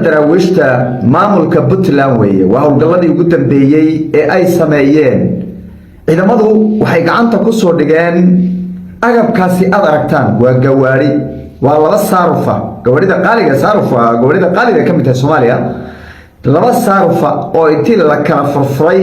Daraawiishta maamulka Puntland weeye. Waa howlgalladii ugu dambeeyey ee ay sameeyeen ciidamadu. Waxay gacanta ku soo dhigeen agabkaasi aad aragtaan. Waa gawaari, waa laba saarufa, gawaarida qaaliga. Saarufa gawaarida qaaliga ka mid tahay Soomaaliya. Laba saarufa oo intii la kala furfuray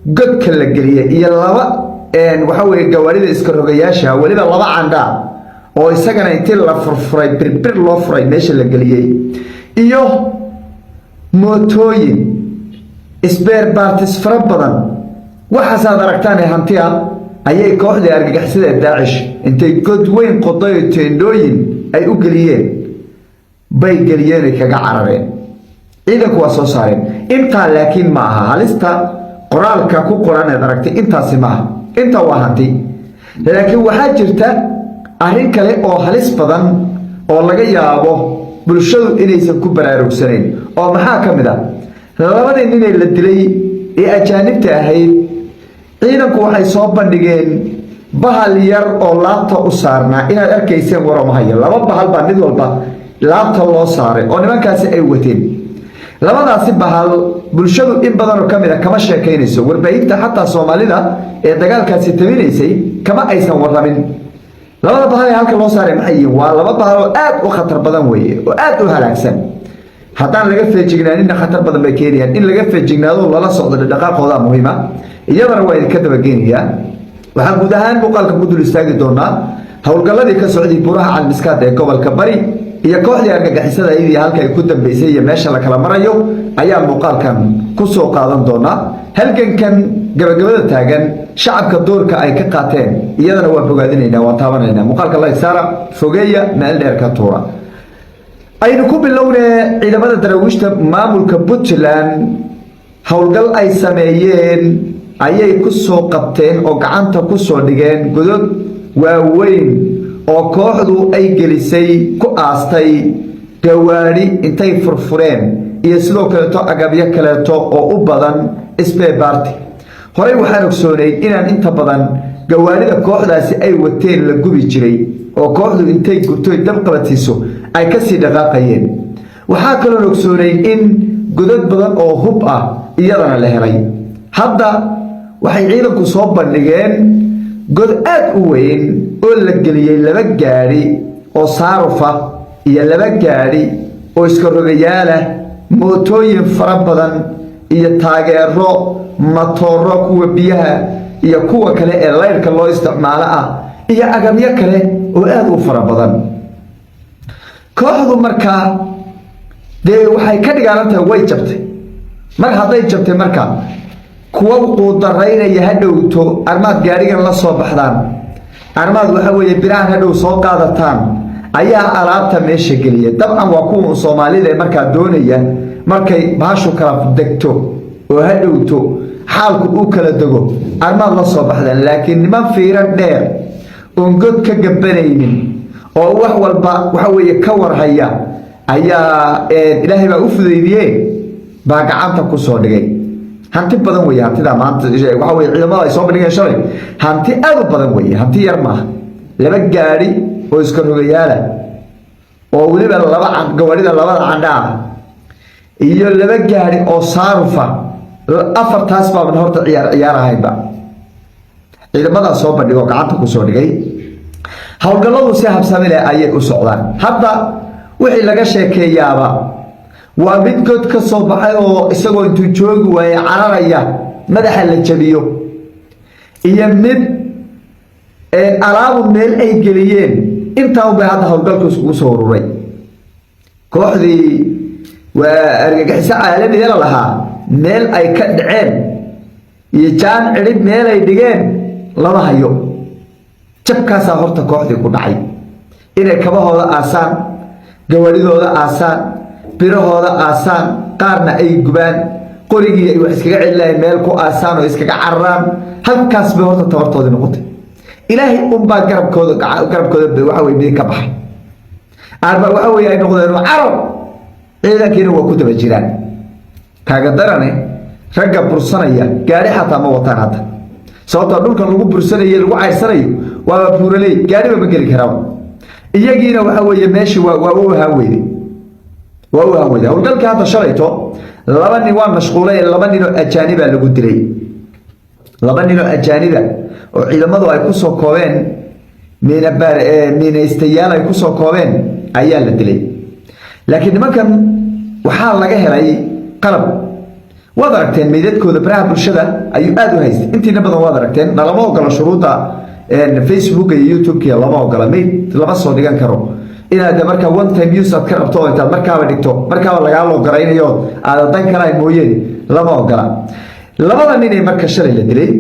godka la geliyey, iyo laba waxa weeye gawaarida iska rogayaasha, weliba laba candhaa oo isagana intii la furfuray, birbir loo furay, meesha la geliyey, iyo mootooyin, spare parts fara badan. Waxaasaad aragtaan ee hanti ah ayay kooxdii argagixisada Daacish intay god weyn qoday oo teendhooyin ay u geliyeen bay geliyeen, ay kaga carareen. Ciidanku waa soo saareen intaa, laakiin ma aha halista qoraalka ku qoran eed aragtay. Intaasi ma aha, intaa waa hanti, laakiin waxaa jirta arrin kale oo halis badan oo laga yaabo bulshadu inaysan ku baraarugsanayn. Oo maxaa ka mid ah? Labadii ninee la dilay ee ajaanibta ahayd, ciidanku waxay soo bandhigeen bahal yar oo laabta u saarnaa. Inaad arkayseen waramahayo. Laba bahal baa mid walba laabta loo saaray oo nimankaasi ay wateen. Labadaasi bahal bulshadu in badanoo ka mid a kama sheekaynayso. Warbaahinta xataa Soomaalida ee dagaalkaasi tabinaysay kama aysan waramin. Labada bahal ee halka loo saaray maxay yihiin? Waa laba bahal oo aad u khatar badan weeye, oo aad u halaagsan. Haddaan laga feejignaaninna khatar badan bay keenayaan. In laga feejignaado, lala socdo dhaqaaqooda muhiima. Iyadana waa idinka dabageenayaa. Waxaan guud ahaan muuqaalka ku dul istaagi doonaa howlgalladii ka socday Buraha Calmiskaad ee gobolka Bari iyo kooxdii argagixisada iyadii halka ay ku dambeysay iyo meesha la kala marayo ayaa muuqaalkan ku soo qaadan doonaa. Halgankan gabagabada taagan, shacabka doorka ay ka qaateen iyadana waa bogaadinaynaa, waan taabanaynaa. Muuqaalka like saara, fogeeya, meel dheer ka tuura. Aynu ku bilownee, ciidamada Daraawiishta maamulka Puntland howlgal ay sameeyeen ayay ku soo qabteen oo gacanta ku soo dhigeen godod waaweyn oo kooxdu ay gelisay, ku aastay gawaadhi intay furfureen, iyo sidoo kaleeto agabyo kaleeto oo u badan spare parts. Horey waxaan ogsoonay inaan inta badan gawaadhida kooxdaasi ay wateen la gubi jiray, oo kooxdu intay gubtoy dab qabadsiiso ay kasii dhaqaaqayeen. Waxaa kaloon ogsoonay in godad badan oo hub ah iyadana la helay. Hadda waxay ciidanku soo bandhigeen god aad u weyn oo la geliyey laba gaadhi oo saarufa iyo laba gaadhi oo iska rogayaalah, mootooyin fara badan iyo taageero, matooro kuwa biyaha iyo kuwa kale ee layrka loo isticmaalo ah, iyo agabyo kale oo aada u fara badan. Kooxdu markaa dee waxay ka dhigaalan tahay way jabtay. Mar hadday jabtay, marka kuwa quudaraynaya ha dhowto armaad gaadhigan la soo baxdaan, armaad waxa weeye birahan hadhow soo qaadataan ayaa alaabta meesha geliya. Dabcan waa kuwa Soomaalida markaa doonaya markay baashu kala degto oo ha dhowto xaalku uu kala dego armaad la soo baxdaan. Laakiin niman fiiro dheer oon god ka gabanaynin oo wax walba waxa weeye ka warhaya ayaa Ilaahay baa u fudaydiye baa gacanta ku soo dhigay. Hanti badan weeye hantida maanta waxa weye ciidamada ay soo bandhigeen shalay. Hanti aad u badan weeye, hanti yar maaha. Laba gaadhi oo iska rogayaala oo weliba laba gawaadhida labada candhaa iyo laba gaadhi oo saarufa, afartaas baaban horta ciyaar ciyaar ahaynba. Ciidamadaa soo bandhigoo gacanta kusoo dhigay. Howlgalladu si habsami leh ayay u socdaan. Hadda wixii laga sheekeeyaaba waa mid god ka soo baxay oo isagoo intuu joogi waaye cararaya madaxa la jabiyo, iyo mid alaabu meel ay geliyeen. Intaa unbay hadda howlgalku iskugu soo ururay. Kooxdii waa argagixiso caalamiga la lahaa meel ay ka dhaceen iyo jaan cidhib meel ay dhigeen lama hayo. Jabkaasaa horta kooxdii ku dhacay, inay kabahooda aasaan, gawaadhidooda aasaan, birahooda aasaan, qaarna ay gubaan, qorigii ay wax iskaga celilahayn meel ku aasaan oo iskaga cararaan. Halkaas bay horta tabartoodii noqotay. Ilaahay unbaa garabkooda waxa wey midig ka baxay. Arba waxa wey ay noqdeen carar, ciidankiina waa ku daba jiraan. Kaaga darane, ragga bursanaya gaari xataa ma wataan hadda, sababtoo dhulkan lagu bursanayo, lagu cayrsanayo waaba buuraley, gaariba ma geli karaaba. Iyagiina waxa weeye meeshii waa u ahaan weyday. Waa u ahaan weyday howlgalkii hadda shalayto. Laba nin waa mashquulay, laba nin oo ajaaniba lagu dilay, laba nin oo ajaaniba oo ciidamadu ay kusoo koobeen miinaystayaal ay kusoo koobeen ayaa la dilay. Laakiin nimankan waxaa laga helay qalab. Waad aragteen meydadkooda, baraha bulshada ayuu aada u haystay, intiina badan waad aragteen. Nalama ogola shuruudda Facebook iyo YouTube-ka, lama ogola, meyd lama soo dhigan karo. Inaad markaa one time use aad ka rabto oo intaad markaaba dhigto markaaba lagaa loo garaynayo aada dan kalahay mooyeen, lama ogola. Labada nin ee marka shalay la dilay,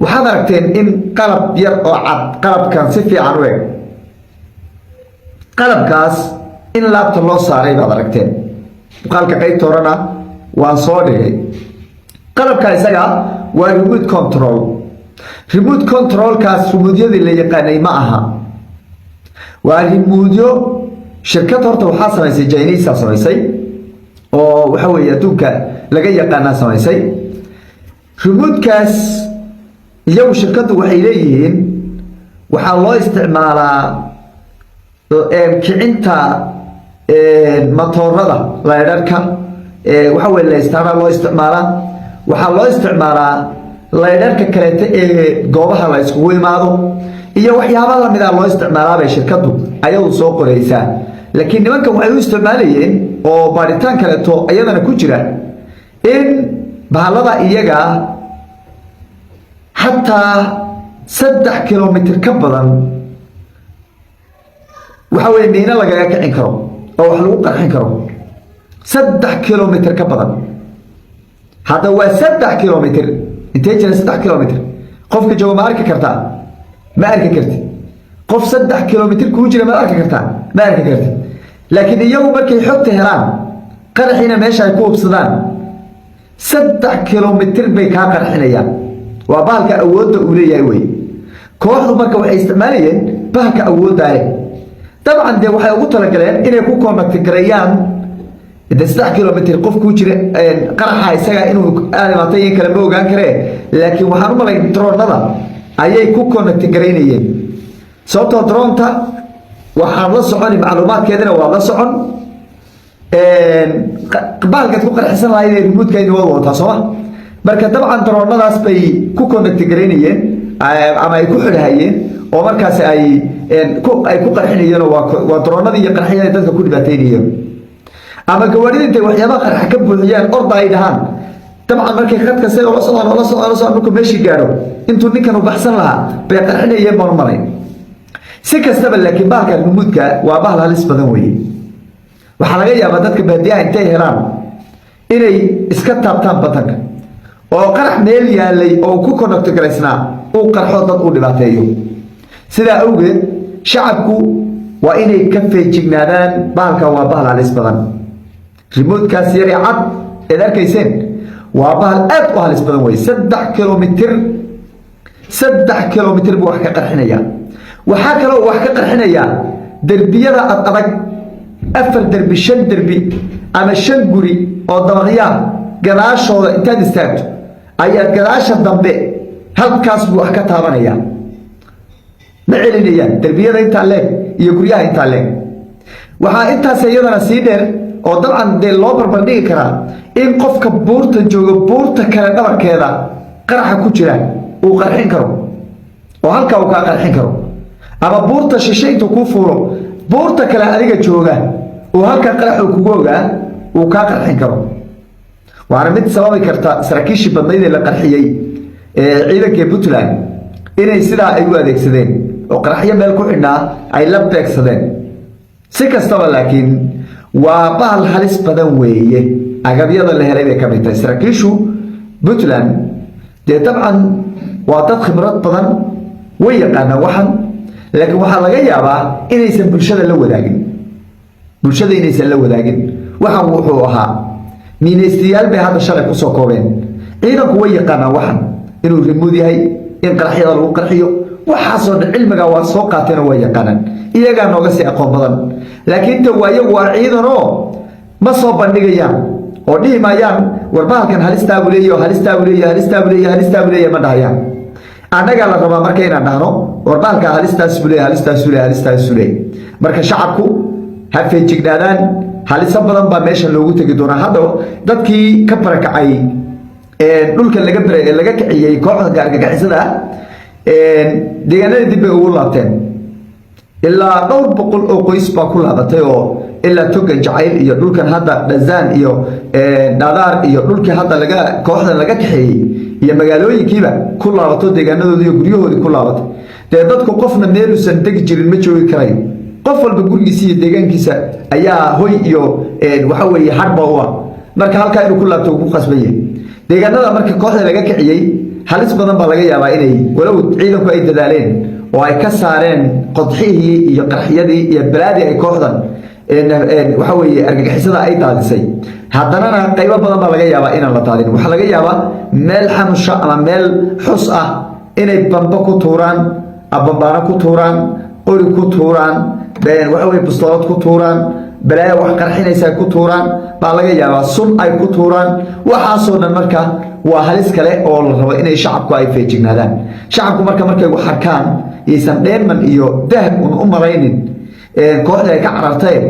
waxaad aragteen in qalab yar oo cad, qalabkan si fiican u eg, qalabkaas in laabta loo saaray baad aragteen. Muuqaalka qaybta horena waan soo dhigay. Qalabka isaga waa remote control. Remote controlkaas remote-yadii la yaqaanay ma aha, waa remote-yo shirkad horta waxaa samaysay Chinese samaysay, oo waxa weeye adduunka laga yaqaanaa samaysay remote-kaas. Iyagu shirkaddu waxay leeyihiin waxaa loo isticmaalaa kicinta matoorada laydharka, waxa weye laystaara loo isticmaalaa, waxaa loo isticmaalaa laydharka kaleeta ee goobaha la iskugu imaado iyo waxyaaba lamida loo isticmaalaa bay shirkaddu ayadu soo qoraysaa. Laakiin nimankan waxay u isticmaalayeen oo baaritaan kaleeto iyadana ku jira in bahalada iyaga xataa 3 kilomitir ka badan waxa weye miino lagaga kicin karo oo wax lagu qarxin karo, 3 kilomitir ka badan. Hadda waa 3 kilomitir. Intee jira 3 kilomitir? Qofka jooga ma arki kartaa? Ma arki kartid. Qof 3 kilomitir kuu jira ma arki kartaa? Ma arki kartid. Laakiin iyagu markay xogta helaan, qaraxiina meesha ay ku hubsadaan, 3 kilomitir bay kaa qarxinayaan. Waa bahalka awoodda uu leeyahay wey. Kooxdu marka waxay isticmaalayeen bahalka awooddaa leh. Dabcan dee waxay ugu talagaleen inay ku connect gareeyaan de 3 kilomitir qof kuu jira qaraxa isaga inuu aad imaatay in kale ma ogaan karee. Laakiin waxaan u malay dronada ayay ku connect garaynayeen, sababtoo dronta waxaad la soconi macluumaadkeedina waad la socon, bahalkaad ku qarxisan lahayd ee remote-keedi waad wadataa, sooma? Marka dabcan dronadaas bay ku connect garaynayeen ama ay ku xidhahayeen oo markaas ay ku qarxinayeen. Oo waa dronadii iyo qarxiyada dadka ku dhibaateynayeen, ama gawaarida intay waxyaabaha qarxa ka buuxiyaan orda ay dhahaan. Dabcan markay khadka say ola socdaan, ola socdaan, ola socdaan, markuu meeshii gaadho, intuu ninkan u baxsan lahaa bay qarxinayeen baan u malayn. Si kastaba laakiin bahalka remote-ka waa bahal halis badan weeye. Waxaa laga yaabaa dadka baadiyaha intay helaan inay iska taabtaan batanka oo qarax meel yaalay oo ku connect garaysnaa uu qarxo, dad uu dhibaateeyo. Sidaa awgeed shacabku waa inay ka feejignaadaan bahalkan. Waa bahal halis badan. Remote-kaas yari cad eed arkayseen waa bahal aad u halis badan wey. 3 kilomitir, 3 kilomitir buu wax ka qarxinayaa. Waxaa kaloo wax ka qarxinayaa derbiyada ad adag, afar derbi, shan derbi ama shan guri oo dabaqyaa gadaashooda intaad istaagto ayaad gadaasha dambe halkaas buu wax ka taabanayaa. Ma celinayaan derbiyada intaa leeg iyo guryaha intaa leeg. Waxaa intaas iyadana sii dheer oo dabcan dee loo barbardhigi karaa in qofka buurta jooga buurta kale dhabarkeeda qaraxa ku jira uu qarxin karo oo halkaa uu kaa qarxin karo, ama buurta shishe intuu kuu fuulo buurta kale adiga jooga uu halkaa qaraxu kugu ogaa uu kaa qarxin karo. Waana mid sababi karta saraakiishii badnayd ee la qarxiyey ee ciidanka Puntland inay sidaa ay u adeegsadeen oo qaraxyo meel ku xidhnaa ay la beegsadeen. Si kastaba laakiin waa bahal halis badan weeye. Agabyada la helay bay ka mid tahay. Saraakiishu Puntland dee dabcan waa dad khibrad badan, way yaqaanaan waxan, laakiin waxaa laga yaabaa inaysan bulshada la wadaagin, bulshada inaysan la wadaagin. Waxan wuxuu ahaa miinaystayaal bay hadda shalay kusoo koobeen. Ciidanku way yaqaanaan waxan inuu remote yahay, in qaraxyada lagu qarxiyo, waxaasoo dhan cilmiga waa soo qaateenoo waa yaqaanaan, iyagaa nooga sii aqoon badan. Laakiin ta waa iyagu waa ciidanoo ma soo bandhigayaan oo dhihi maayaan war bahalkan halistaa buu leeyahy, halistaa buu leeyahy, halistaa buu leeyahy, halistaa buu leeyahy, ma dhahayaan. Annagaa la rabaa marka inaan dhahno war bahalkaa halistaas buu leeyahy, halistaas buu leeyahy, halistaas buu leeyahy. Marka shacabku ha feejignaadaan. Haliso badan baa meesha loogu tegi doonaa. Hadda dadkii ka barakacay dhulkan laga laga kiciyey kooxda argagixisada ah, deegaanadii dib bay ugu laabteen. Ilaa dhowr boqol oo qoys baa ku laabatay, oo ilaa Togan Jacayl iyo dhulkan hadda Dhazaan iyo Dhadaar iyo dhulkii hadda laga kooxdan laga kaxeeyey iyo magaalooyinkiiba ku laabato, deegaanadoodii iyo guryahoodii ku laabatay. Dee dadku qofna meeluusan degi jirin ma joogi karayo. Qof walba gurigiisa iyo deegaankiisa ayaa hoy iyo waxa weeye hadhba u ah. Marka halkaa inuu ku laabto uu ku qasban yahay. Deegaanada marka kooxda laga kiciyey halis badan baa laga yaabaa inay, walow ciidanku ay dadaaleen oo ay ka saareen qodxihii iyo qarxiyadii iyo balaadii ay kooxdan waxa weeye argagixisada ay daadisay, haddanana qaybo badan baa laga yaabaa inaan la daadin. Waxaa laga yaabaa meel xamusha ama meel xus ah inay bambo ku tuuraan, bambaano ku tuuraan, qori ku tuuraan, waxa weye bustoolad ku tuuraan, balaayo wax qarxinaysa ku tuuraan baa laga yaabaa, sun ay ku tuuraan. Waxaasoo dhan marka waa halis kale oo la rabo inay shacabku ay feejignaadaan. Shacabku marka markay wax arkaan, yaysan dheeman iyo dahab un u malaynin kooxda ay ka carartee.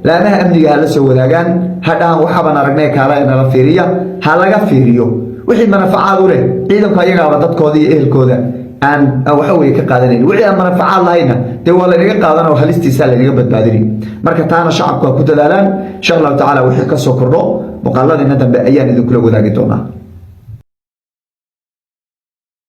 Laamaha amniga ha la soo wadaagaan, ha dhahan: "Waxaabaan aragnay, kaala nala fiiriya." Ha laga fiiriyo wixii manafacaad u leh. Ciidanku ayagaaba dadkooda iyo ehelkooda aan waxa weye ka qaadanayn. Wixii aan manafacaad lahayna dee waa laynaga qaadan oo halistiisa laynaga badbaadini. Marka taana shacabku ha ku dadaalaan, insha Allahu tacala. Wixii kasoo kordho muuqaaladiina dambe ayaan idinkula wadaagi doonaa.